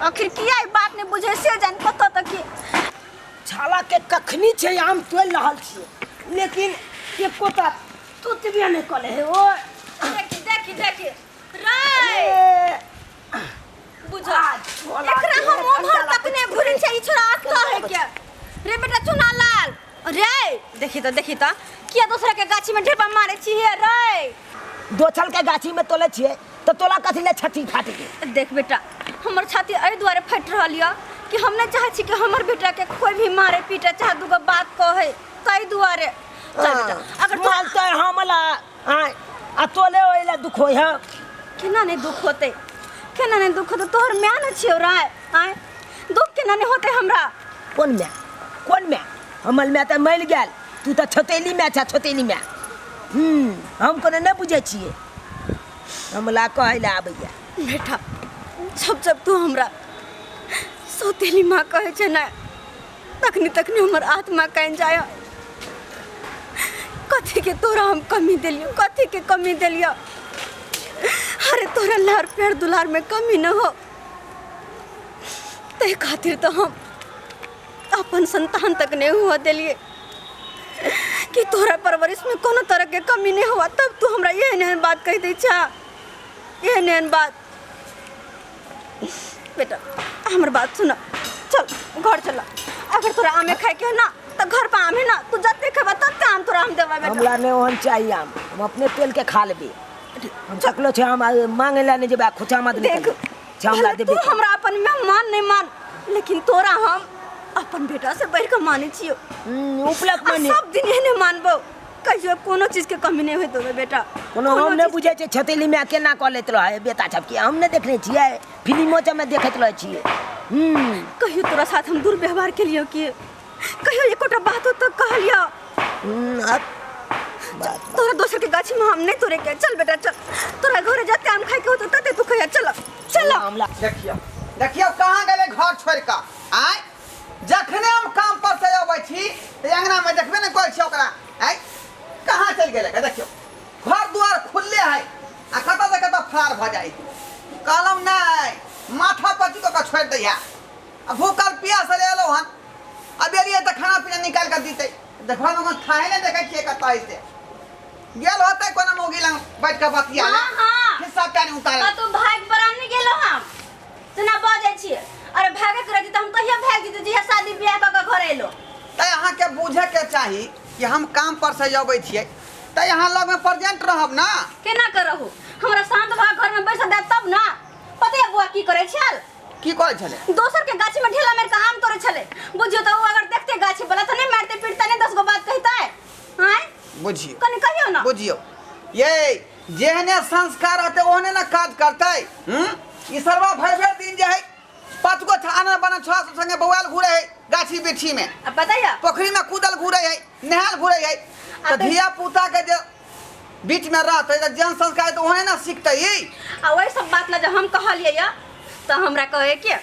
आखिर किया ई बात नहि बुझै से जान कतऽ तक की छाला के कखनी छै आम तोड़ि रहल छियै लेकिन एको टा तुतबे नहि कले हे ओ। देखी देखी देखी रे। ए, बुझा आ, छोला एकरा के हम उम्हर कंटाला तक नहि घुरै छै ई छोरा अतऽ है के रे बेटा चुना लाल रे। देखी तऽ देखी तऽ किया दोसरा के गाछी में ढेपा मारे छी हे रे? दोछल के गाछी में तोले छियै तऽ तोला कथी ले छठी फाटी के? देख बेटा, हमर छाती एहि दुआरे फाटि रहल यऽ कि हम नहि चाहै छी कि हमर बेटा के कोई भी मारे पीटे चाहे दूगो बात कहे, ताहि दुआरे। चल बेटा, अगर तोरा माल तऽ हमला आय आ तोले ओइला दुख होय है। केना नहि दुख होतै, केना नहि दुख होतै? तोहर माय ने छियौ रे, आँय दुख केना नहि होतै हमरा? कोन माय, कोन माय? हमर माय तऽ मरि गेल, तू तऽ छोतेली माय छह, छोतेली माय। हम कोनो नहि बुझै छियै, हमला कहै लए आबैया। बेटा, जब जब तू हमरा सौतेली माँ कहै छै ने, तखनी तखनी हमर आत्मा कानि जाय। कथी के तोरा हम कमी देलियौ, कथी के कमी देलियौ? अरे तोरा लार प्यार दुलार में कमी न हो, ताहि खातिर तऽ हम अपन संतान तक नहीं हुआ देलिए कि तोरा परवरिश में कोनो तरह के कमी नहीं हुआ, तब तू हमरा एहन एहन बात कह दै छा, एहन एहन बात। बेटा हमर बात सुन, चल घर चल। अगर तोरा आमे खाए के है ना तो घर पर आम है ना, तू जते खेबा तते आम तोरा हम देबा बेटा। हमरा नहीं ओहन चाहिए आम, हम अपने तेल के खा लेबे। हम सकलो छै हम मांगे ला नहीं जेबा, खोचा मत देख, हमरा देबे। तू हमरा अपन मेहमान नहीं मान, लेकिन तोरा हम अपन बेटा से बढ़ के माने छियो। उपलक आ माने। सब दिन एहने मानबो, कहियो कोनो चीज के कमी नहीं होइत होबे बेटा। कोनो हम नहीं बुझै छियै छतेली माय केना कऽ लैत रहै बेटा छपकी, हम नहीं देखने छियै, फिल्मो सब में देखैत रहै छियै। कहियो तोरा साथ हम दुर्व्यवहार केलियो कि कहियो एकोटा बात हो तो कहलियो? अब बात। तोरा दोसर के गाछी में हम नहीं तोड़े के। चल बेटा चल, तोरा घरे जते आम खाए के होतो तते तू खइया। चल चल। हमला देखियो देखियो कहाँ गेलै घर छोड़ कऽ। आय जखने हम काम पर से अबै छी तऽ अंगना में देखबे नहि करै छी ओकरा। आय कहाँ चलि गेलै? देखियो घर दुआर खुलले है आ कतऽ से कतऽ फरार भऽ जाइ। कहलहुँ नहि, माथा पची कऽ कऽ छोड़ि दैया। आ भूखल पियासल एलहुँ हन, अब एलियै तऽ खाना पीना निकालि कऽ दितै। देखबा में खाए नहि देखै छियै कतऽ से गेल होतै कोनो मौगी लग बैठ कऽ बतिया ले। हाँ, हाँ। खिस्सा कहानी उतारे। तऽ तू भागि परान नहि गेलौ हम तेना बजै छियै। अरे भागे के रहती तऽ हम कहिया भागि जैती जहिया शादी बियाह कऽ कऽ घर एलौ। तैं अहाँके बुझैके चाही कि हम काम पर से अबै छियै तैं अहाँ लगमे प्रेजेंट रहब ना। केना के रहू, हमरा शांत भऽ घर में बैस देब तब ना। पता है बुआ की करै छल? की करै छलै? दोसर के गाछी में ढेला मारि कऽ आम तोड़ै छलै। बुझियौ तऽ ओ अगर देखते गाछी वाला तऽ नहि मारते पीटते, नहि 10 गो बात कहितै। आँय बुझियौ कनि कहियौ ना। बुझियौ ये जेहने संस्कार होतै ओहने ने काज करतै। ई सरवा भरि भरि दिन जे है 5 गो आनर बनल छोड़ा सब संगे बौआल घूरे है गाछी बिरछी में, आ पता है पोखरी में कूदल घूरे है, नहाल घूरे है। आ तऽ तऽ धिया पुता के जे बीच में रहतै तऽ जेहन संस्कार तऽ ओहने ने सीखतै। आ वही सब बात ला जब हम कहलियै या तऽ हमरा कहै के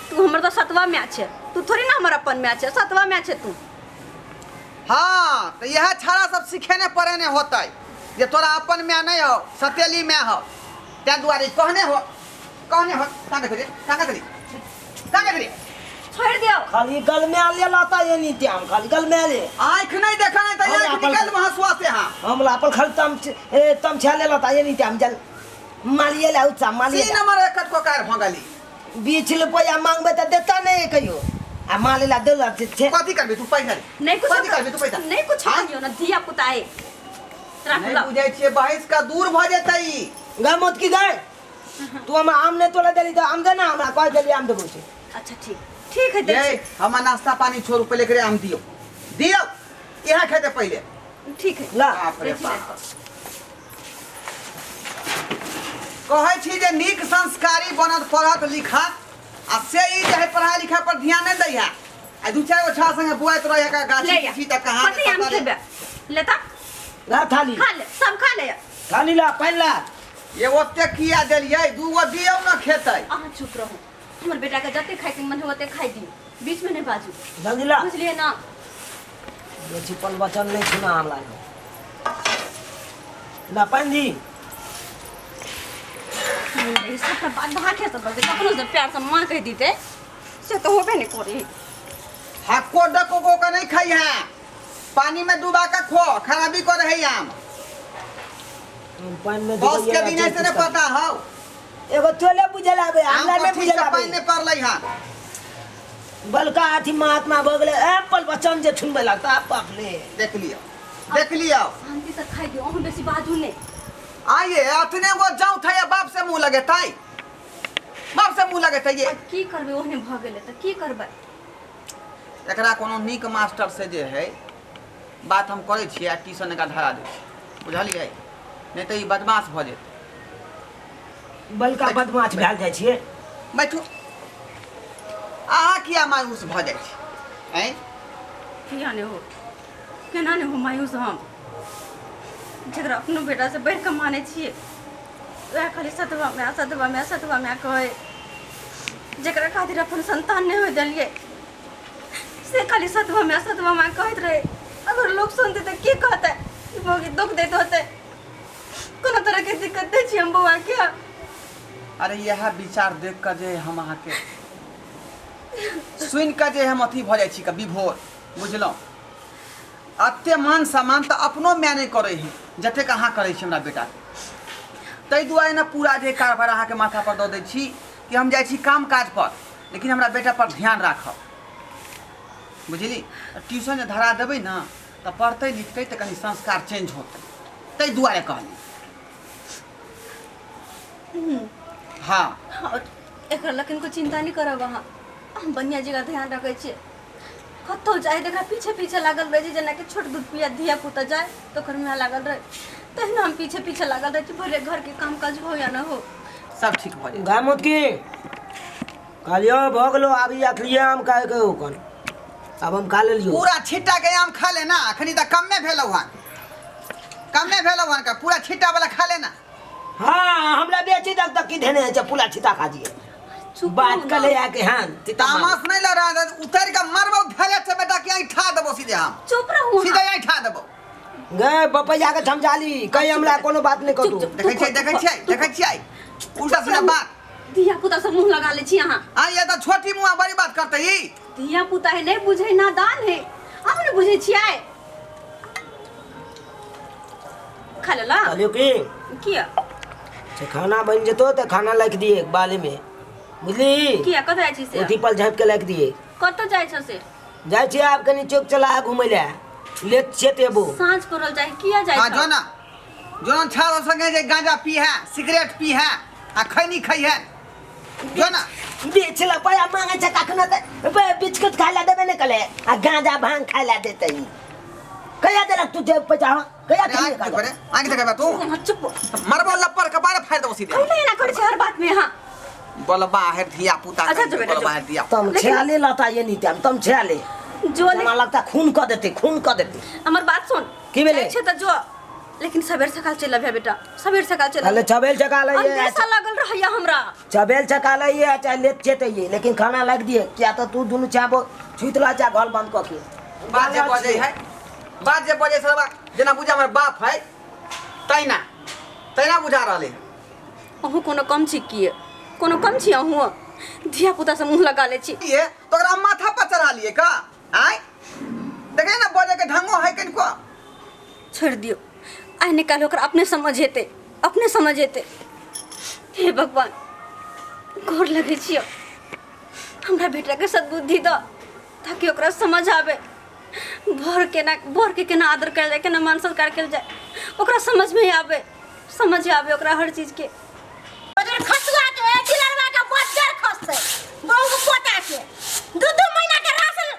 तू हमर तऽ सतवा माय छै, तू थोड़ी ना हमर अपन माय छै, सतवा माय छै तू। हाँ तऽ इएह छाड़ा सब सिखेने पढ़ेने होतै जे तोरा अपन माय नहीं हो, सतेली माय हो, ताहि दुआरे कहने हो, कहने हो। कहाँ देखै कहाँ देखली कहाँ देखली? छोड़ दियो। खाली गल में ले लाता ये नहीं ते हम खाली गल में ले। आँख नहीं देखा नहीं तो हमरा आँख अपन निकल वहाँ सुआ से। हाँ हम अपन खाली तम ए, तम छा ले लाता ये नहीं ते हम जल मालिए ले उचा मालिए तीन नंबर एक को कार भंगली 20 रुपया मांगबे त देता नहीं कहियो आ माले ला देला छे। कथी करबी तू पैसा? नहीं कुछ कथी करबी तू पैसा? नहीं कुछ हाँ? कहियो ना धिया पुता है। राख नहीं ला। बुझै छियै बहिस का दूर भ जेतै। गा मत की गाय तू हम आम नहीं तोला देली त आम दे ना, हमरा कह देली आम देबो छे। अच्छा ठीक ठीक है दे ये हम नाश्ता पानी छोड़ू पहले करे आम दियो दियो यहाँ खेते पहले। ठीक है ला। बाप रे बाप। कहै छी जे नीक संस्कारी बनत पढ़त लिखत आ से ई जे है पढ़ाई लिखाई पर ध्यान नहीं दै है आ दू चारि गो छा संगे बुआइत रहै है गाछी ले या। छी त कहाँ कते आम खेबे? ले त। ला थाली। खा ले, सब खा ले। थाली ला, पानि ला। ये ओते किया देलियै, दू गो दियौ न खेतै। अहाँ चुप रहू, हमर बेटा के जते खाय के मन है ओते खाय दियौ, बीच में नहीं बाजू। जल्दी ला। बुझलियै ना? ये छिपल बचन नहीं सुना हमरा। ला पानि दी। ई सबटा बात भाखे से बजै कखनो से प्यार से माँ कहि दितै से तऽ होबे नहि करै। हक्को डको को के नहीं खाई है, पानी में डुबा के खो, खराबी कर रहे आम। पानि में बस के दिन से नहीं पता हो। एगो तोले बुझल आबे, आम हमरा को नहीं ठीक बुझल से आबे। पानी नहीं पड़लै हन। बलका अथी महात्मा भऽ गेलै, ए पल बचन जे छुनबै लगता बाप रे। देख लियो, देख लियो। शांति से खाइ दियौ, अहूँ बेसी बाजू नहि। आइए अतने गो जाऊं था या बाप से मुंह लगे ताई, बाप से मुंह लगे ताई। ये आब की करबै, ओहने भऽ गेलै तऽ की करबै। एकरा कोनो नीक मास्टर से जे है बात हम करै छियै आ ट्यूशन एकरा धरा दै छियै, बुझलियै? नहि तऽ ई बदमाश भऽ जेतै। बलका बदमाश भेल जाइ छियै। बैठू, अहाँ किया मायूस भऽ जाइ छी? आँय किया नहि हो, केना नहि हो मायूस हम, जकरा अपनो बेटासँ बढ़ि कऽ मानै छियै वएह खाली सतबा माय सतबा माय सतबा माय कहै, जकरा खातिर अपन संतान नहि होय देलियै से खाली सतबा माय सतबा माय कहैत रहै। अगर लोक सुनतै तऽ की कहतै? मौगी दुख दैत होतै, कोनो तरहके दिक्कत दै छियै हम बौआके। अरे इएह विचार देख कऽ जे हम अहाँके सुनि कऽ जे हम अथी भऽ जाइ छी कऽ विभोर, बुझलहुँ? एते मान सम्मान तऽ अपनो माय नहि करै है जतेक अहाँ करै छी हमरा बेटाके। ताहि दुआरे ने पूरा जे कारभार अहाँके माथापर दऽ दै छी कि हम जाइ छी काम काज पर, लेकिन हमरा बेटा पर ध्यान राखब, बुझली? ट्यूशन जे धरा देबै ने तऽ पढ़तै लिखतै तऽ कनि संस्कार चेंज होतै, ताहि दुआरे कहली। हाँ और एकरा लए कनिको चिंता नहि करब अहाँ, हम बढ़िआँ जगह ध्यान रखै छियै। कतहु जाइ तऽ एकरा पीछे पीछे लागल रहै छै, जेनाकि छोट दूध पिया धिया पुता जाय तऽ ओकर माय लागल रहै, तहिना हम पीछे पीछे लागल रहै छी, भले घरके काम काज हो या न हो। सब ठीक भऽ जेतै। गाय मत की कहलियो भऽ गेलो, आब ई अखलिए आम खाय के ओकन, आब हम खा लेलियो। पूरा छिट्टा के आम खा लेना, अखनी तऽ कमे भेलौ हन, कमे भेलौ हन, का पूरा छिट्टा वाला खा लेना। हाँ हमरा बेची तक तक की धेने है, पूरा छिट्टा खा दिए। चुप बात रहू कर ना। ले आके। हाँ तामस नहीं लड़ रहा है, उतर के मरबो धैले से बेटा के ऐठा देबो सीधे हम। चुप रहू अहाँ। सीधे ऐठा देबो। गए बपैया के झमझाली कहीं हमरा कोनो बात नहीं चुप, कहतू। चुप। देखै छियै, देखै छियै, देखै छियै उल्टा सीधा बात। धिया पुता सब मुंह लगा ले छी अहाँ। आ ये तऽ छोटी मुँह बड़ी बात करते ई। धिया पुता है नहीं बुझे, नादान है, अहाँ नहीं बुझे छियै। खा लेला? कहलियो की किया से खाना बन जेतो तऽ खाना राखि दिए बाले में, बुझली? किया कतऽ जाइ छी से? उथी पर झाँपि के राखि दिए। कतऽ जाइ छ से? जाइ छियै आब कनि चौक चला घुमै लए, लेट छियै तऽ एबो। साँझ पड़ल जाइ, किया जाइ हाँ छ? जो ना, जो ना छाड़ संगे जे गांजा पी है, सिगरेट पी है आ खैनी खै है, जो ना। बेच ला पैसा मांगे छै कखनो तऽ बिस्कुट खाय ला देबे नहि कले आ गांजा भांग खाय ला देतै। कहिया देलक तू जे पैसा? हाँ कहिया अरे खेलिए आँखि गांजा? देखबै रे, आँखि देखबै तू? अहाँ चुप। मरबो लप्पर कपारे फाड़ि देबो सीधे। कहिना एना करै छै हर बात में अहाँ। बोलबा है धिया पुता, अच्छा, जो बेटा, बोलबा जो। है धिया। तम छियाले लता ये नहीं तम तम छियाले जो हमरा लगता खून क देते, खून क देते। हमर बात सुन। की भेलै? जाइ छै तऽ जो, लेकिन सबेर सकाल चलि अबिहे बेटा, सबेर सकाल चलि अरे चबेल चका लइए, अंदेशा लागल रहैया हमरा। चबेल चका लइए चाहे लेट चेतैये, लेकिन खाना लाग दिए किया तऽ तू दुनू चाबो छुइत ला चा घर बंद कऽ के। बात जे बजै है, बात जे बजै सरबा जेना बुझा हमर बाप है तैना तैना बुझा रहलै है। अहूँ कोनो कम छी की? कोनो कम छी अहूँ? धिया पुता से मुँह लगा लै छी। ये तो ओकरा माथा पर चढ़ा लिए का? आय देखै ना बजै के ढंगो है कनिको। छोड़ि दियौ, आइ निकाल ओकरा अपने समझ हेतै, अपने समझ हेतै। हे भगवान, गोर लगै छियौ, हमरा बेटाके सद्बुद्धि दऽ ताकि ओकरा समझ आबै बर केना, बरके केना आदर कयल जाय, केना मान सत्कार कयल जाय, ओकरा समझमे आबै, समझ आबै ओकरा हर चीजके। बजर खसुआ के चिलरवा के बजर खसते बहु पोता के दू दू महीना के राशन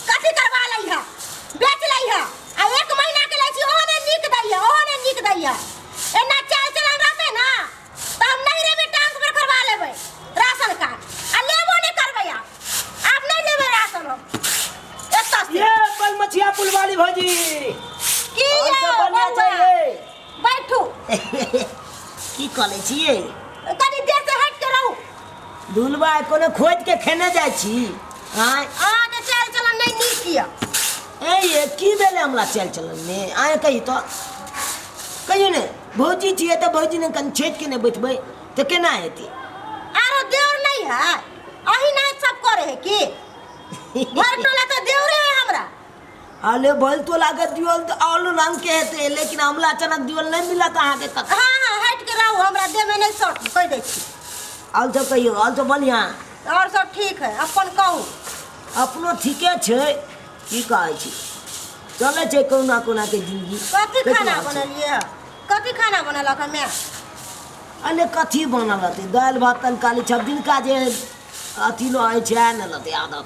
कथी करवा लै है, बेच लै है, आ 1 महीना के लै छी ओहो ने नीक दै है, ओहो ने नीक दै है। एना चाल चलन रहतै ना तऽ हम नहीं रेबै ट्रांसफर करवा लेबै राशन कार्ड, आ लेबो नहीं करबै आब, आब नहीं लेबै राशन हम एतऽ से। ये बल मछिया पुल वाली भौजी की और यौ, सब बढ़िया बौआ? चाहिए। बैठू। की करै छियै? कनी देर से हटि के रहू। दुलबा कोनो खोजि के खेने जाइ छी? आँय अहाँके चाल चलन नहि नीक यऽ। ए ये की भेलै हमरा चाल चलन में? आँय कही तऽ, कहियौ ने भौजी छियै तऽ भौजी ने कनि छेक के नहि बैठबै? तऽ केना हेतै? आरो देवर नहीं है, अही ना सब करे है की? भर टोला तो देवरे है हमरा। अले भल तो लागत दियोल तऽ ऑल रंग के हेतै, लेकिन हमरा अचानक दियोल नहीं मिलत अहाँके कखन। हाँ हाँ, हट के रहू, हमरा देह में नहीं सट, कह दै छी। और सब कहियौ, और सब बढ़िआँ? और सब ठीक है, अपन कहू। अपनो ठीके छै, की कहै छी, चलै छै कहुना कहुना के जिंदगी। कथी कटि खाना रहल छै। बनेलियै है? कथी खाना बनेलक है माय? अरे कथी बनल रहतै, दालि भात तरकारी सब दिनका जे अथी रहै छै ने रहतै आदत।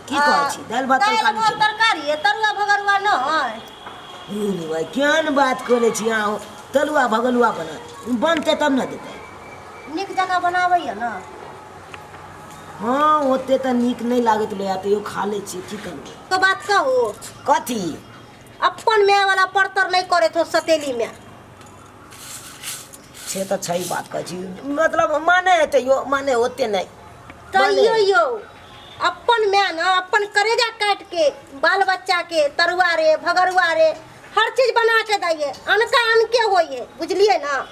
की कहै छी, दालि भात दालि तरकारी भात छै। तरकारी है, तरुआ भगरुआ नहि। हूँ, भाइ केहन बात करै छी अहाँ, तरुआ भगलुआ बनत बनतै तब ने देतै। नीक जकाँ बनाबैया ने? हँ, ओते तऽ नीक नहि लागैत रहै, तैयो खा लै छियै, की करबै। तो बात कहू। कथी? अपन माय वाला परतर नहीं करे तो सतेली में। से तऽ छै बात कहै छी, मतलब माने है तैयो माने ओते नहि। तैयो यो अपन माय ना अपन करेजा काट के बाल बच्चा के तरुआ रे भगरुआ रे हर चीज बना के दैये, अनका अनके होइए, बुझलिए ना?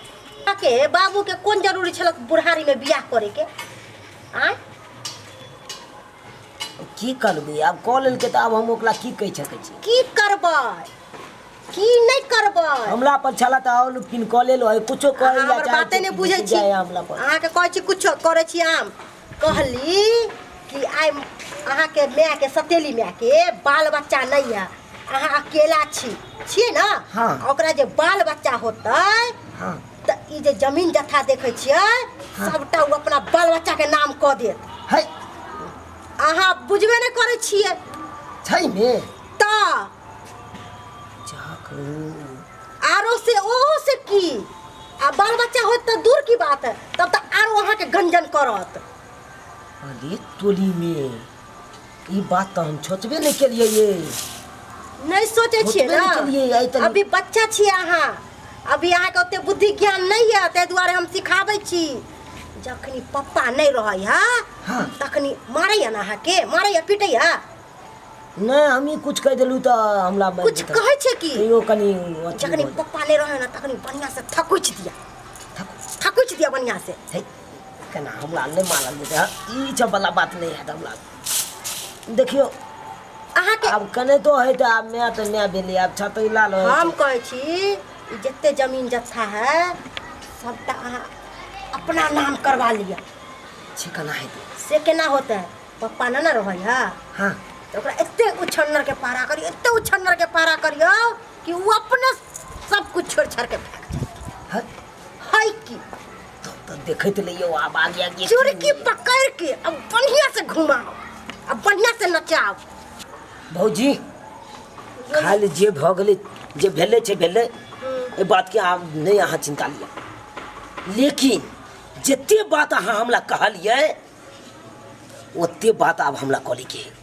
के बाबू के कोन जरूरी छलक बुढ़ारी में बियाह करे के? आँय की करबै, आब कऽ लेलकै तऽ आब हम ओकरा की कहि सकै छी? की करबै की नहि करबै? हमला पर छला तऽ आओर किन कऽ लेल होइ, कुछो करै अहाँ ला हमर चाहै बाते छै नहि कि बुझै बेटी छी। जाय हमला पर। अहाँके कहै छी कुछो करै छी। हम कहली कि आइ अहाँके मायके सतेली मायके बाल बच्चा नहि यऽ, अहाँ अकेला छी, छियै ने? हाँ। ओकरा जे बाल बच्चा होतै हाँ। तऽ ई जे जमीन जथा देखै छियै सबटा ओ अपना बाल बच्चाके नाम कऽ देत। है अहाँ बुझबे नहि करै छियै। छै ने तऽ चाकू आरो से ओहो से की, आ बाल बच्चा होत तऽ दूर की बात है, तब तऽ आरो अहाँके गंजन करत। अरे टोली में ई बात तऽ हम सोचबे नहि केलियै ये। नहीं सोचे छियै सोचबे नहि केलियै, आइ ना, तक। अभी बच्चा छियै अहाँ, अभी अहाँके ओते बुद्धि ज्ञान नहीं है, ताहि दुआरे हम सिखाबै छी। जखनी पप्पा नहीं रहै है हाँ। तखनी मारैया ना अहाँके, मारैया पीटैया? नहि, हमही कुछ कहि देलहुँ तऽ हमरा मारि कुछ देतै। कहै छै की? तैयो कनि अथी जखनी भऽ जाय। पप्पा नहीं रहै ना तखनी बढ़िया से थकुच दिया, थकुच दिया बढ़िया से। है, केना हमरा नहि मारल जेतै, हँ, ई सब वाला बात नहि हैत हमरा। देखियौ अहाँके आब कने तो है तऽ आब माय तऽ माय भेलै, आब छतैला लऽ हम कहै छी ई जते जमीन जत्था है सबटा अहाँ अपना नाम करवा लिअ। से केना हेतै? से केना होतै? पप्पा नहि ने रहै है। हाँ। तऽ ओकरा एते उछन्नर के पारा करियौ, एते उछन्नर के पारा करियौ कि ओ अपने सब कुछ छोड़ छाड़ के भाग जाए। है है की तब तऽ देखैत रहियौ आब आगे आगे चुरकी पकड़ के अब बढ़िया से घुमाओ, अब बढ़िया से नचाओ। भौजी खाली जे भऽ गेलै, जे भेलै छै भेलै, एहि बातके आब नहि अहाँ चिन्ता लिअ, लेकिन जते बात अहाँ हमरा कहलियै ओते बात आब हमरा कऽ के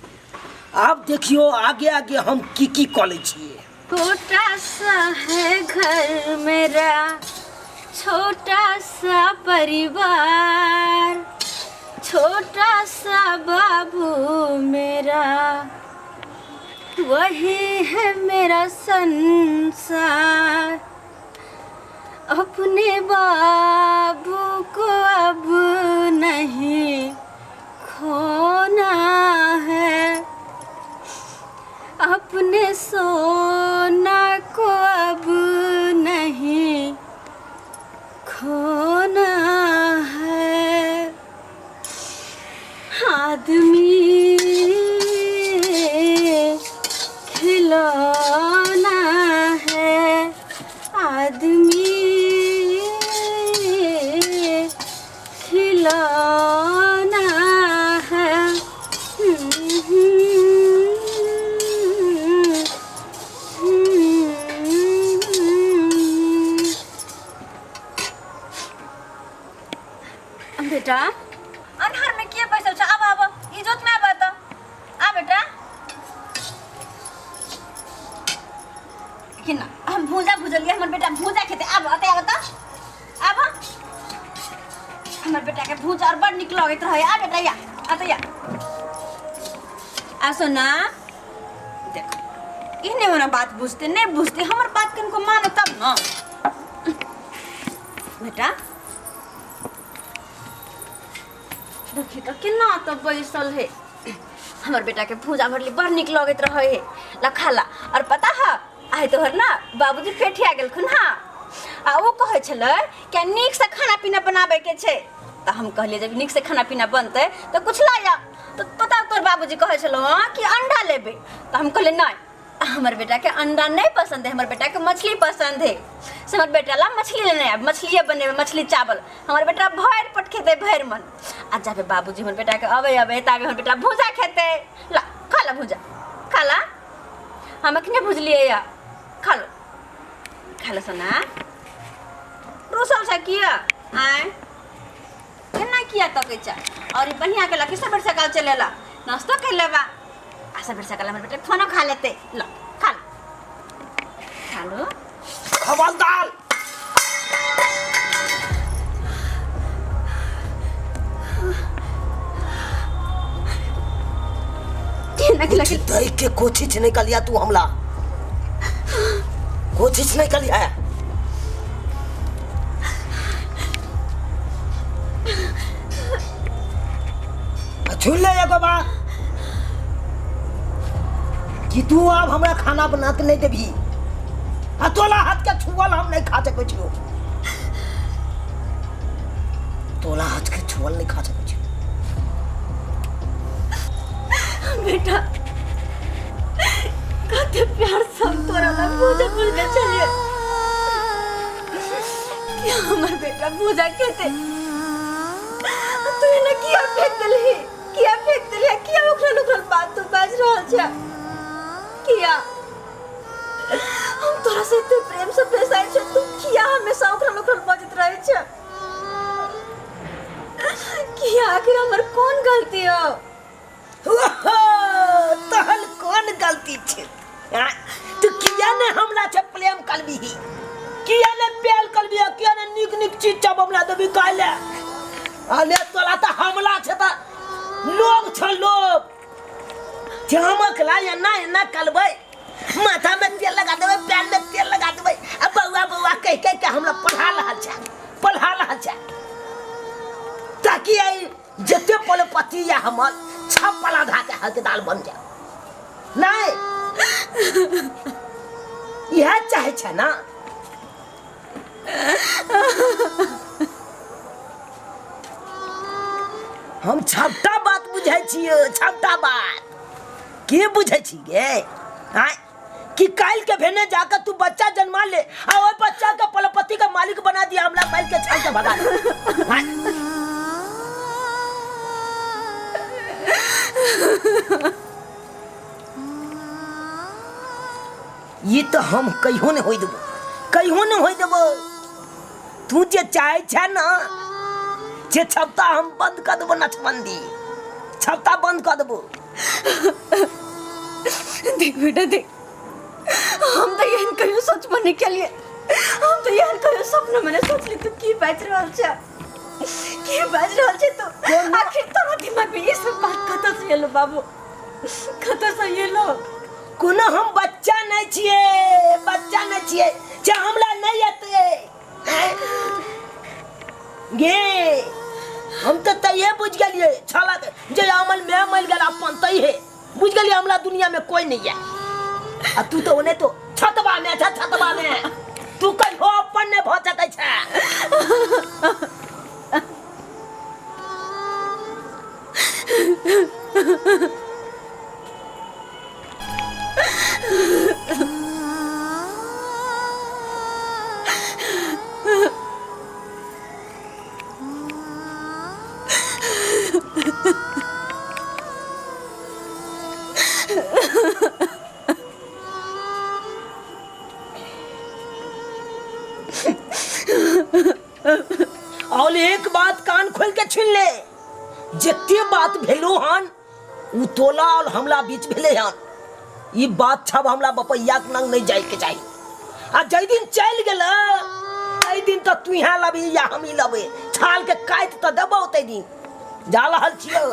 आब देखियौ आगे आगे हम की की कऽ लै छियै। छोटा सा है घर मेरा, छोटा सा परिवार, छोटा सा बाबू मेरा, वही है मेरा संसार। अपने बाबू को अब नहीं खोना है, अपने सोना को अब नहीं खोना है। आदमी खिलौना है, आदमी खिलौना है। बेटा अन्हार में के बैसल छ? आब आब इजोत में आब त आ बेटा। कि ना हम भूजा भुजलिए, हमर बेटा भूजा खेते। आब अते आब त आब, हमर बेटा के भूजा और बड़ निक लगैत रहे। आ बेटा या अते या आ सोना। देख इहने वाला बात बुझते नहीं बुझते, हमर बात कनको माने तब न। बेटा तो बैसल है। हमर बेटा के भूजा भरली बड़ निक लगैत रहे है, ला खा ला। और पता है आइ तोहर ना बाबूजी पेठिया गेलखुन। हाँ आ ओ कहै छलै कि नीक से खाना पीना बनाबे के छै, तो हम कहलिए जब नीक से खाना पीना बनतै तो कुछ लाया। तो पता तोर बाबूजी कहै छलो हँ कि अंडा लेबै, तो हम कहलिए नहीं हमर बेटा के अंडा नहीं पसंद है, हमर बेटा के मछली पसंद है, से हमर बेटा ला मछली लेने आब, मछलिए बनेबै, मछली चावल। हमर बेटा भरि पेट खेतै भरि मन। आ जाबे बाबूजी हमर बेटा के अबै अबै ताबे हमर बेटा भूजा खेतै। ला खा ला भूजा खा ला, हम अखने भुजलियै या, खा लो खा लो सोना। रोसल छै किया आय केना किया तकै छै? और ई बढ़िया केला कि सबेर सकाल चलेला नाश्तो कर लेबा, आ सबेर सकाल हमर बेटा खानो खा लेते। लो खा लो खा लो। खबरदार केना केला कुछ दै के कोशिश नहीं कलिया तू, हमला कोशिश नहीं कलिया। सुन ले एगो बात कि तू अब हमरा खाना बना के नहीं देबी, आ तोला हाथ के छुअल हम नहीं खा सकै छियो, तोला हाथ के छुअल नहीं खा सकै छियो। बेटा कते प्यार से हम तोरा ला भूजा भुजने छलियै कि हमर बेटा भूजा खेतै, तू एना किया फेंक देलही, किया फेंक देलही, किया उखड़ल उखड़ल बात तू बाजि रहल छै किया? हम तोरा से एते प्रेम से पेश आयल छै, तू किया हमेशा उखड़ल उखड़ल बजैत रहै छै किया? आखिर हमर कोन गलती हो? तहन कोन गलती छै? तू किया ने हमला से प्रेम करबीही, किया ने प्यार करबीही, किया ने नीक नीक चीज सब हमरा देबी काल्हि? अरे तोला तऽ हमला छै तऽ लोभ छ लोभ, चमक ला एना एना करबै, माथा में तेल लगा देबै, पैर में तेल लगा देबै, आ बौआ बौआ कहि कहि के हमरा पढ़ा रहल छै, पढ़ा रहल छै, ताकि आई जते पलपति या हमर छप पलाधा के हकदार बन जाए। नहीं इएह चाहे छै ना। हम छपटा बात बुझै छियै, छपटा बात के बुझै छी गे? आँय कि काल्हि के भेने जाकर तू बच्चा जन्मा ले आ ओहि बच्चा के पलपति के मालिक बना दिया, हमरा मारि के छाल के भगा दे। ये तो हम कहियो नहीं होई देबो, कहियो नहीं होई देबो। तू जे चाहे छै ना जे छपता हम बंद कर देबो, नचबंदी छपता बंद कर देबो। देख बेटा देख, हम तो एहन कहियो सोचबो नहीं केलिए, हम तो एहन कहियो सपना में नहीं सोचली। तू की बाजि रहल छै, की बाजि रहल छै तू? आखिर तोरा दिमाग में ई सब बात कतऽ से एलो बाबू, कतऽ से एलो? कोनो हम बच्चा नहीं छियै, बच्चा नहीं छियै जे हमरा नहीं एतै गे। हम तो तैये बुझ गेलियै छला जे अमल में मरि गेल अपन तैये बुझ गेलियै हमरा दुनिया में कोई नहीं है। आ तू तो ओने तो छतबा में छ, छतबा में तू कहियो अपन नहीं भऽ सकै छै। और एक बात कान खोल के छुन ले, जते बात भेलो हन उ तोला और हमला बीच भेले हन, ई बात छब हमला बपैया के नंग नहीं जाए के चाहिए। आ जै दिन चल गेल तै दिन तो तू यहाँ लबी या हम ही लबे, छाल के काटि तो देबौ तै दिन। जा रहल छियौ।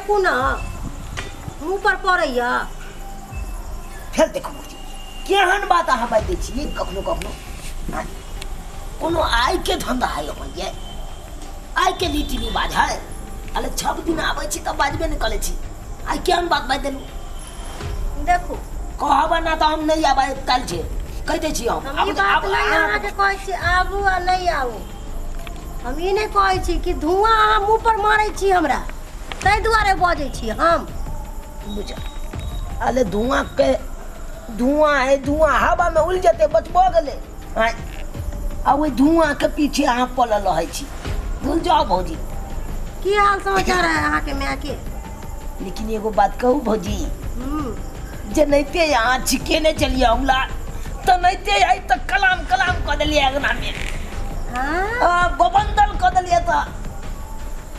फेकू ना मुँह पर पड़ैया। फेर देखू भौजी केहन बात अहाँ बाजि दै छियै कखनो कखनो। कोनो आइ के धंधा है अपन ये आइ के लीटी नहीं बाज है। अरे 6 दिन आबै छी तऽ बाजबे नहि करै छी, आइ केहन बात बाजि देलू। देखू कहब ना तऽ हम नहीं आबै काल्हि छै कहि दै छी हम। हम ई बात नहीं अहाँके कहै छी आबू आ नहीं आबू, हम ई नहीं कहै छी कि धुआं अहाँ मुँह पर मारै छी हमरा, ताहि दुआरे बजै छी हम। बुझ अरे धुआं के धुआं है, धुआं हवा में उड़ि जेतै बचबो गेलै। आ ओहि धुआं के पीछे अहाँ पलल रहै छी। भूल जाओ भौजी। की हाल समाचार है अहाँके माय के? लेकिन एगो बात कहू भौजी, जे नहिते अहाँ छिके नहि चलिए हमरा तऽ नहिते आइ तक कलाम कलाम कऽ देलियै अङ्गना में, गोबंदल कऽ देलियै। तऽ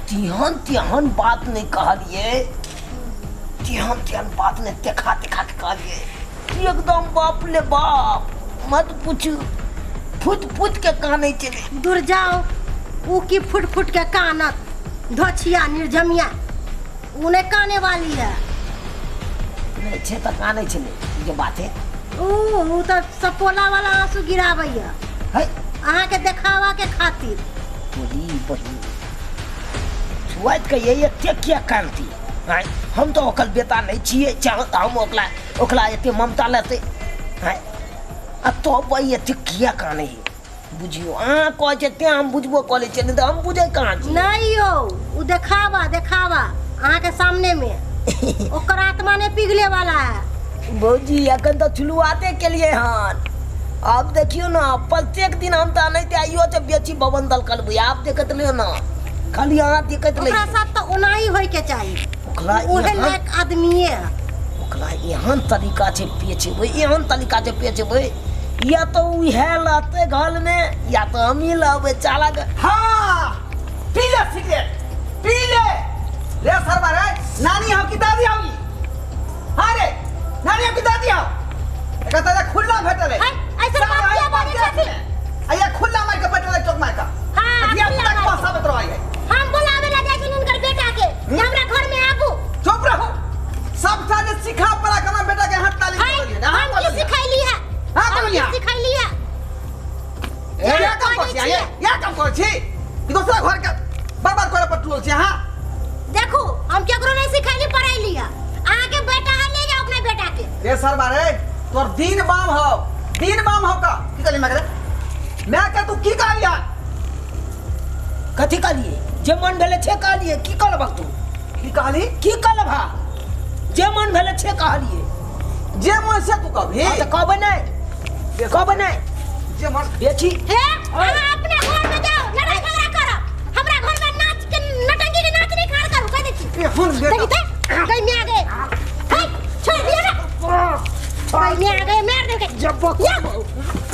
तेहन तेहन बात नहि कहलियै, तेहन तेहन बात नहि देखा देखा के कहलियै एकदम बाप ले बाप मत पूछू, फुट फुट के कानै छलै। दूर जाओ, ऊ की फुट फुट के कानत धोछिया निर्जमिया, ऊ नहीं काने वाली है। नहीं छे तऽ कानै छलै जे बात है। ऊ तऽ सपोला वाला आंसू गिराबैया है अहाँके देखावा के खातिर। बोली बहिन छुआइत के ये एते किया कानती? हम तो ओकर बेटा नहीं छियै, चाहे हम ओकरा ओकरा एते ममता लेतै। आ तो भाई एते किया कानै है बुझियो? अहाँ कहै छियै तें हम बुझबो कऽ लै छियै, नहीं तऽ हम बुझै कहाँ छियै। नहीं यौ, उ देखावा देखावा अहाँके सामने में ओकर आत्मा नहीं पिघले वाला है। भौजी अखन तऽ शुरुआते केलियै हन, आब देखियौ ना प्रत्येक दिन हम तऽ अनैते आइयो तऽ बेची बबंदल करबै। आब देखैत लियौ ना खाली अहाँ देखैत ओकरा साथ तऽ ओनाही होय के चाही। ओकरा ओहे लायक आदमीए है। ओकरा एहन तरीका छै पेचेबै, एहन तरीका छै पेचेबै, या तो उहे लहतै घर में या तो हमही लहबै चालक। हाँ पी ले सिगरेट पी ले रे सरवा रे, नानी हो कि दादी हो? हाँ रे नानी हो कि दादी हो? एकर त खुला भेटल है। ऐसे बात किया बाजै छथिन? अया खुला मार के बैठल है चौक मार का। हां धिया पुता के पास आबत रहै है। हम बोलावे ला जाइ छी हुनकर बेटा के जे हमरा घर में आबू। चुप रहू, सबटा जे सिखा पड़ा के बेटा के हाथ ताली देलियै ना। हम की सिखैली है? हां कहलियै सिखैली है। ए काम करै छी, या काम करै छी कि दोसरा घर के बर्बाद करे पर टूल छी हां। देखू हम केकरो नहीं सिखैली पढ़ैली है। अहाँ के बेटा है ले जाओ अपने बेटा के। रे सरवा रे तोर दिन बाम हो, दिन बाम हो का की कहली मैं करे मैं के तू की कहलिया? कथी कहलिए? जे मन भेलै छे कहलिए। की कहलबक तू? की कहली? की कहलबा? जे मन भेलै छे कहलिए। जे मन से तू कहबी त कहबै नै, कहबै नै जे मन बेची। हे अहाँ अपने घर में जाओ लड़ाई झगड़ा करब, हमरा घर में नाच के नटंगी के नाच नहीं खाड़ करू कह दै छी। ए हुन बेटा कहीं में आ गए। हे छोड़ दिया ना, कहीं में आ गए मार दे के जब में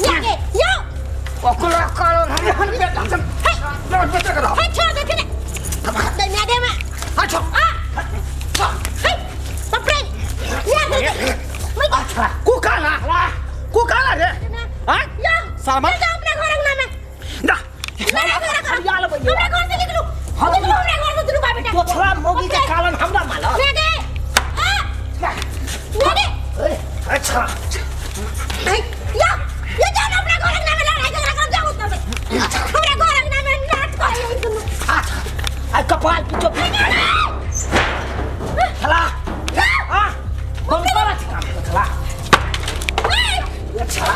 आ गए यो ओकरा कारण हम बेटा हम बेटा करा। हे छोड़ दे के कहीं में आ गए मैं। अच्छा आ हे बाप रे मार दे मैं। अच्छा कुकाला कुकाला रे हां या सामा जाओ अपने घर अंगना में ना हमरा घर से निकलू, निकलू हमरा घर से दुनू बाप बेटा। दोसरा मौगी के कारण हमरा माला मैं गए आ मैं गए। अच्छा या ये जाओ ना अपने घर अंगना में लड़ाई झगड़ा कर जाओ उतना से हमरा घर अंगना में नाच कर दुनू। अच्छा आ कपाल पिछो चला आ बंद कर काम चला। अच्छा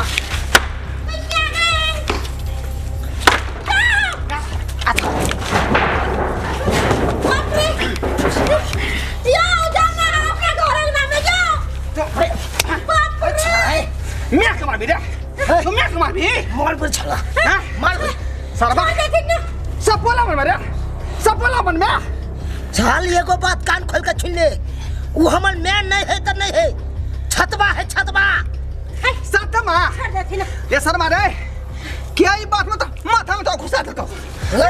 बाप रे जाओ जाओ ना अपने घर अंगना में जाओ। बाप रे मैं के मारबी रे तू, मैं के मारबी? मार पर छला हां मार पर सरवा सपोला मन रे, सपोला मन में छाल। एगो बात कान खोल के सुन ले, उ हमर मैन नहीं है त नहीं है, छतवा है छतवा। सतमा छोड़ देथिन रे शर्मा रे, क्या ई बात में तो माथा में तो घुसा देतो।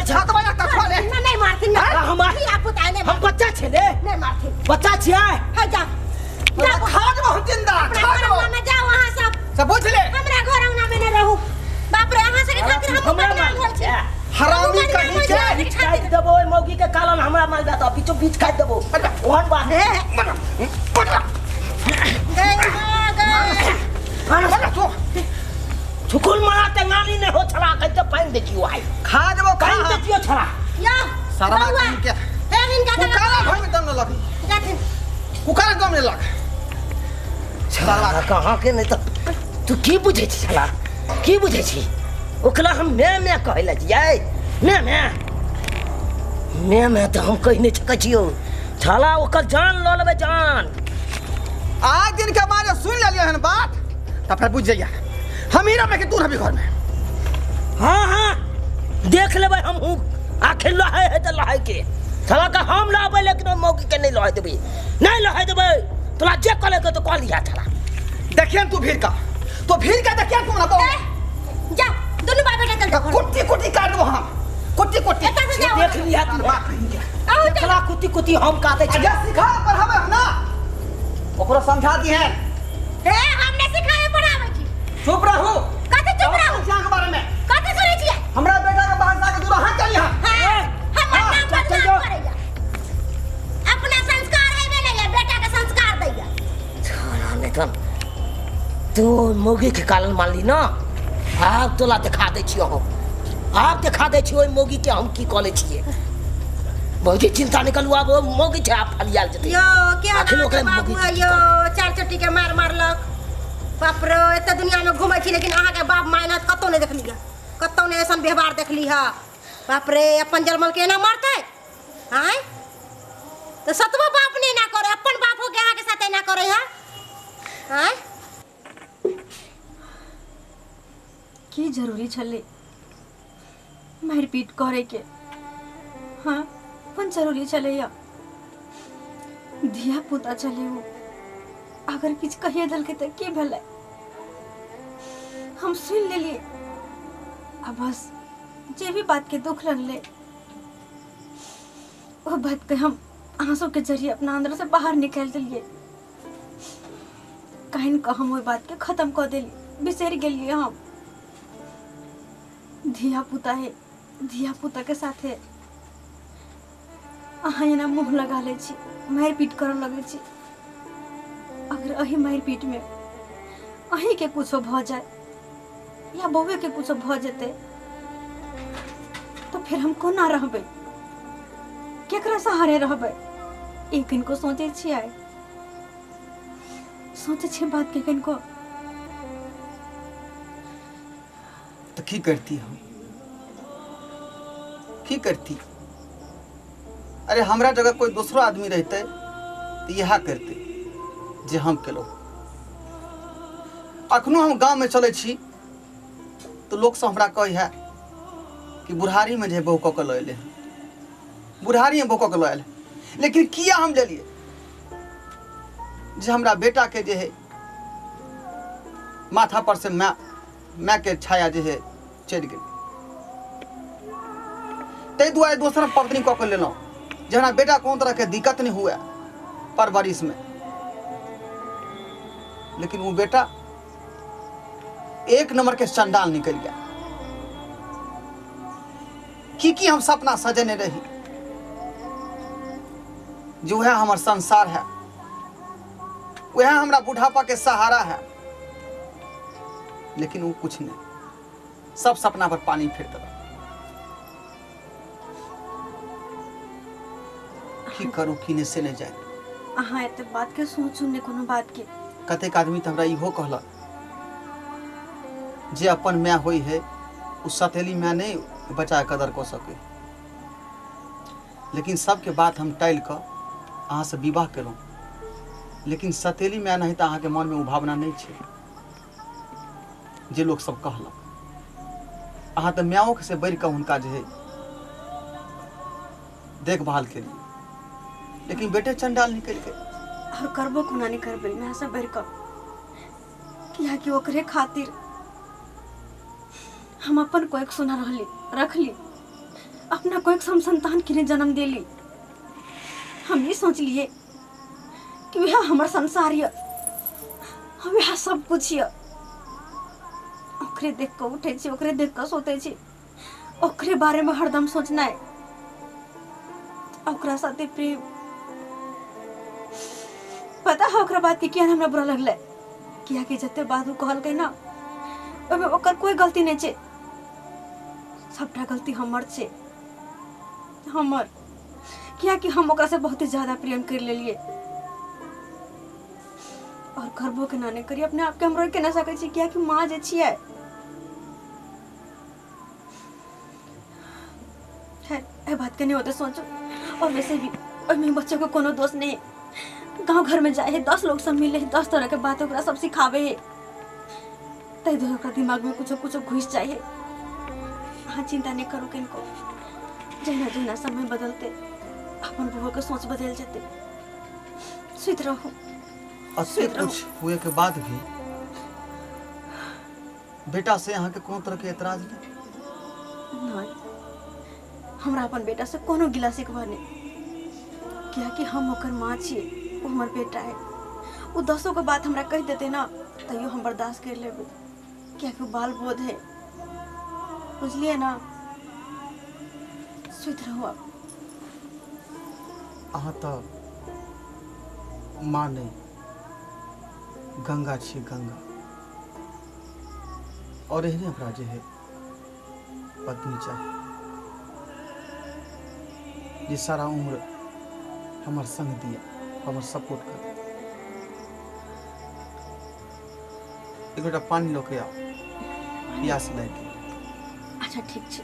छतवा या तछवा ले ना नहीं मारथिन ना। हम हम बच्चा छे ले नहीं मारथिन, बच्चा छियै। हां जा जा खा देबो हम जिंदा खा देबो। में जाओ वहां सब सब बुझ ले। हमरा घर अंगना में नहीं रहू। बाप रे अहाँ सबके खातिर हम बदनाम होल छी। हरामी कहीं के काटि देबो ओहि मौगी के कालन हमरा मारबे त बीचो बीच काटि देबो ओहन बात है छुकुल मरा टेंगानी नहीं हो छला कहते पानी देखियो आई खा देबो पानी देखियो छला या सारा बात के हे इनका कुकारा घर में दम न लगी जाथिन कुकारा दम न लग छला कहां के नहीं तो तू की बुझे छी छला की बुझे छी ओकरा हम मैं मैं कहै छियै मैं मैं मैं मैं तो हम कहि नहीं सकै छियौ छला ओकर जान ल लेबै जान। आज दिन के बाद सुन लेलियै हन बात त फिर बुझ जइया हम ही रहबै कि तू रहबी घर में। हाँ हाँ देख लेबै हम हूँ आखिर लहै है त लहै के छला के हम लहबै लेकिन मौगी के नहीं लहै देबै नहीं लहै देबै तोरा जे कहले के तो कह लिया छला। देखियन तू भीड़ का तो भीड़ का देखियन तू ना जा दोनों बाप बेटा चल जाओ कुट्टी कुट्टी काट दो हम कुट्टी कुट्टी देख लिया तू बाप छला कुट्टी कुट्टी हम काटे छी जे सिखा पढ़ाबै ना ओकरो समझा दी है। ए हमने सिखाए पढ़ाबै छी चुप रहू कथि चुप रहू के बारे में कथि सुनै छी हमरा बेटा के बाहर जाके दूर हां चल यहां। हां हमर नाम बदनाम करैया अपना संस्कार हेबे नहीं है बेटा के संस्कार दैया छला नहीं तो तू मौगी के कारण मान ली ना आब तोला देखा दै छियो हम आब देखा दै छियो ओहि मौगी के हम की कऽ लै छियै बहुत चिंता निकलू आब ओ मौगी छै आब फलियाल जेतै यो के आखिर ओकरा बाबू यो चार चट्टी के मार मारलक बाप रे एते दुनिया में घुमै छी लेकिन अहाँ के बाप माय ना कतौ नहीं देखली है कतौ नहीं ऐसन व्यवहार देखली है बाप रे अपन जन्मल के एना मारतै आय तो सतबो बाप नहीं ना करे अपन बाप हो के अहाँ के साथ एना करे है आय। की जरूरी छलै मारपीट करे के? हाँ कोन जरूरी छलै? धिया पुता छलै ओ, अगर किछु कहिए देलकै तऽ की भेलै? हम सुनि लेलियै आ बस जे भी बात के दुख लगलै ओ बात के हम आंसू के जरिए अपना अंदर से बाहर निकालि देलियै। काhin कऽ हम ओहि बात के खत्म कऽ देलियै, बिसरि गेलियै हम। धिया पुता है, धिया पुता के साथे अहाँ एना मुँह लगा लै छी, मारि पीट करऽ लगै छी। अगर एही मारि पीट में अहीं के कुछो भऽ जाए या बउए के कुछो भऽ जेतै तो फिर हम कोना रहबै, केकरा सहारे रहबै? ई किनको सोचै छियै? सोचै छियै बात के किनको? तो की करती हम, की करती? अरे हमरा जगह कोई दूसरो आदमी रहते तो यह करते जे हम केलहुँ। अखनो हम गाँव में चलै छी तो लोक सब हमरा कहै है कि बुढ़ारी में जे बहु कऽ के लऽ एलै हँ, बुढ़ारी में बहु कऽ के लऽ एलै। लेकिन किया हम लेलियै? जे हमरा बेटा के जे है माथा पर से माय माय के छाया जे है चलि गेल, ताहि दुआरे दोसर पत्नी कऽ के लेलहुँ जे हमरा बेटा कोनो तरहके दिक्कत नहि हुए परवरिश में। लेकिन वो बेटा एक नंबर के चंडाल निकल गया। की हम सपना सजने रही जो है हमार संसार है, वह हमरा बुढ़ापा के सहारा है, लेकिन वो कुछ नहीं, सब सपना पर पानी फिर देलक। की करू की नहीं से नहीं जाए। अहाँ एते बात के सोचू ने कोनो बात के। कतेक आदमी तो हमरा इहो कहलक जे अपन my होई है उ सतेली my नहीं बचा कदर कऽ सके, लेकिन सबके बात हम टालि कऽ अहाँ से विवाह केलहुँ। लेकिन सतेली my नहीं तऽ अहाँके मनमे ओ भावना नहीं छै जे लोक सब कहलक। अहाँ तऽ माओ से बढ़ि कऽ हुनका जे है देखभाल केलिए, लेकिन बेटे चंडाल निकलि गेल। और करबो कोना नहीं करबै my से बढ़ि कऽ, कियाकि ओकरे खातिर हम अपन कोइक सोना रहली रखली, अपना कोइक हम संतान के जन्म देली। हम ये सोचलिए कि वह हमर संसार यऽ, वह सब कुछ यऽ। ओकरे देख कऽ उठै छी, ओकरे देख कऽ सोचै छी, ओकरे बारे में हरदम सोचनाइ। ओकरा साथे प्रेम। पता है ओकरा बात के किया हमरा बुरा लगलै? कियाकि जते बात ओ कहलकै ना, ओहिमे ओकर कोई गलती नहि छै, सबटा गलती हमर छै, हमर। कियाकि हम ओकरा से बहुत ही ज्यादा प्रेम कर लेलिए और करबो केना नहि करी, अपने आपके हम रोकि नहि सकै छी, कियाकि माँ जे छियै। खैर, एहि बात के नहीं होते सोचो। और वैसे भी ओहिमे बच्चों के कोनो दोष नहीं है। गाँव घर में जाए है, 10 लोग सब मिले है, 10 तरह के बात ओकरा सब सिखावे है, ताहि दुआरे ओकरा दिमाग में कुछो कुछो घुस जाए है। अहाँ चिंता नहीं करू किनको, जहिना जहिना समय बदलते अपन बउआ के सोच बदल जेतै। सुति रहू। अते कुछ हुए के बाद भी बेटा से अहाँ के कोनो तरह के एतराज नहीं? नहीं, हमरा अपन बेटा से कोनो गिला शिकवा नहीं, कियाकि हम ओकर माँ छियै, ओ हमर बेटा है। ओ दसो के बात हमरा कहि देते ना तैयो हम बर्दाश्त कर लेबै, कियाकि बाल बोध है, बुझलिए ना? सुति रहू आब। अहाँ तऽ माँ नहीं, गंगा छी, गंगा। और एहने हमरा जे है पत्नी चाही जे सारा उम्र हमर संग दिया, हमर सपोर्ट कर। एक गोटा पानी लऽ के आओ, प्यास लागि गेल। अच्छा ठीक छै,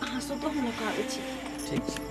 अहाँ सुतू, हम लऽ कऽ आबै छी। ठीक छै।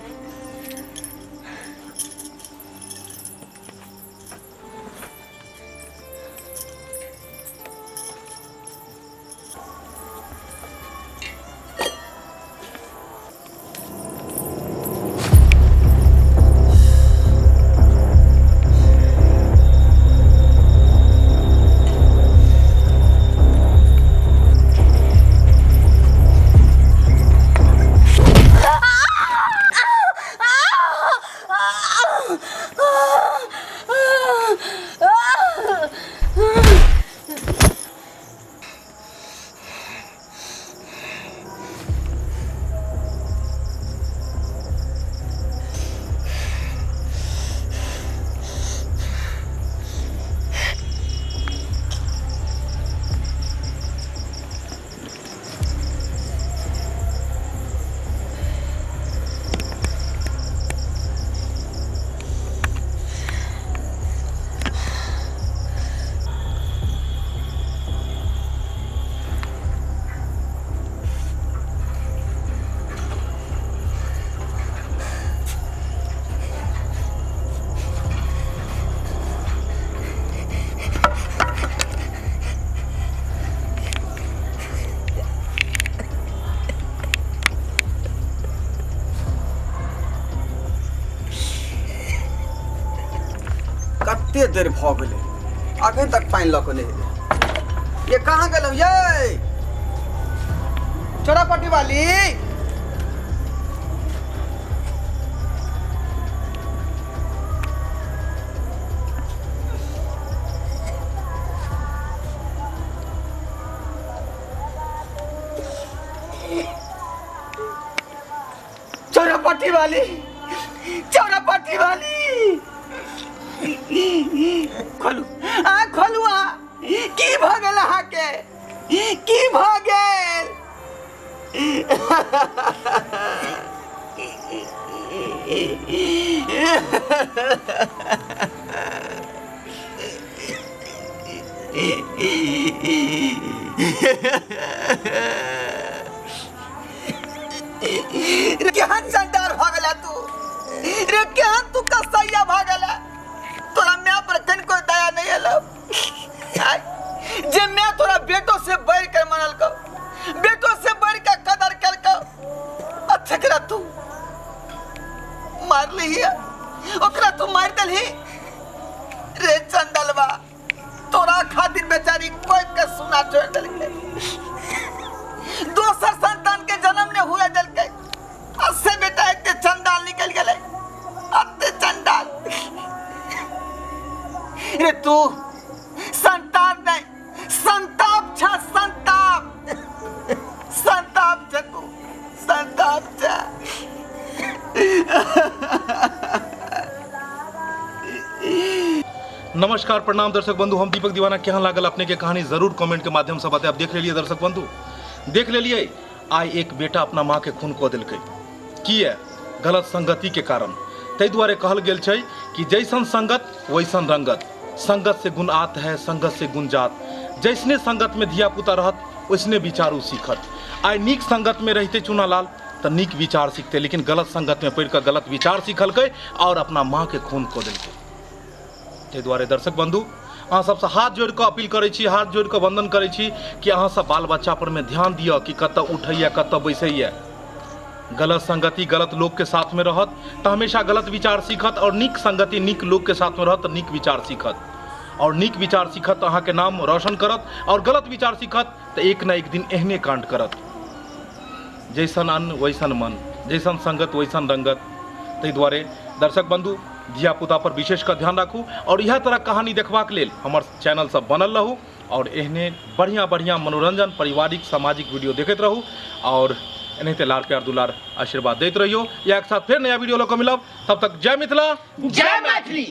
कते देर भऽ गेलै, अखन तक पानि लऽ कऽ नहि एलै। ये कहाँ गेलहुँ ये चोरापट्टी वाली? चोरापट्टी वाली, चोरापट्टी वाली, खोलू, आ खोलू। आ की भऽ गेल अहाँके? की भऽ गेल? रे केहन चंडाल भऽ गेला तू रे, केहन तू कसैया भऽ गेला। तोरा माय पर कनिको दया नहीं एलो आय, जे माय तोरा बेटो से बढ़ कर मनलको, बेटो से बढ़ के कदर कलको, अच्छा तू मार ली ओकरा, तू मार देलही रे चंडलवा। तोरा खातिर बेचारी कोई के सुना छोड़ देलकै, दोसर संतान के जन्म ने हुए देलकै। अस्से बेटा एते चंडाल निकल गेलै, एते चंडाल रे तू। संतान नहीं, संताप छ, संताप, संताप छ तू, संताप छ। नमस्कार, प्रणाम दर्शक बंधु, हम दीपक दीवाना। केहन लागल अपने के कहानी जरूर कमेंट के माध्यम से बताएब। देख लेलिए दर्शक बंधु, देख लेलिए आइ एक बेटा अपना माँ के खून कऽ देलकै, किए? गलत संगति के कारण। ताहि दुआरे कहल गेल छै कि जैसन संगत वैसन रंगत, संगत से गुण आत है संगत से गुण जात। जैसने संगत में धिया पुता रहत वैसने विचार ओ सीखत। आइ नीक संगत में रहिते चुनालाल तऽ नीक विचार सीखते, लेकिन गलत संगत में पड़ि कऽ गलत विचार सीखलकै और अपना माँ के खून कऽ देलकै। ताहि दुआरे दर्शक बंधु, अहाँ सबसँ हाथ जोड़ि कऽ अपील करै छी, हाथ जोड़ि कऽ वंदन करै छी कि अहाँ सब बाल बच्चा पर में ध्यान दिअ कि कतऽ उठैया कतऽ बैसैया। गलत संगति गलत लोक के साथ में रहत तऽ हमेशा गलत विचार सीखत, और नीक संगति नीक लोक के साथ में रहत तऽ नीक विचार सीखत, और नीक विचार सीखत तऽ अहाँके नाम रोशन करत, और गलत विचार सीखत तऽ एक न एक दिन एहने कांड करत। जैसन अन्न वैसन मन, जैसन संगत वैसन रंगत। ताहि दुआरे दर्शक बंधु, धिया पुता पर विशेष कऽ ध्यान राखू और इएह तरह कहानी देखबाक लेल हमर चैनल सब बनल रहू और एहने बढ़िया बढ़िया मनोरंजन पारिवारिक सामाजिक वीडियो देखैत रहू और एनाहिते लार प्यार दुलार आशीर्वाद दैत रहियो। इएह के साथ फेर नया वीडियो लऽ कऽ मिलब, तब तक जय मिथिला, जय मैथिली।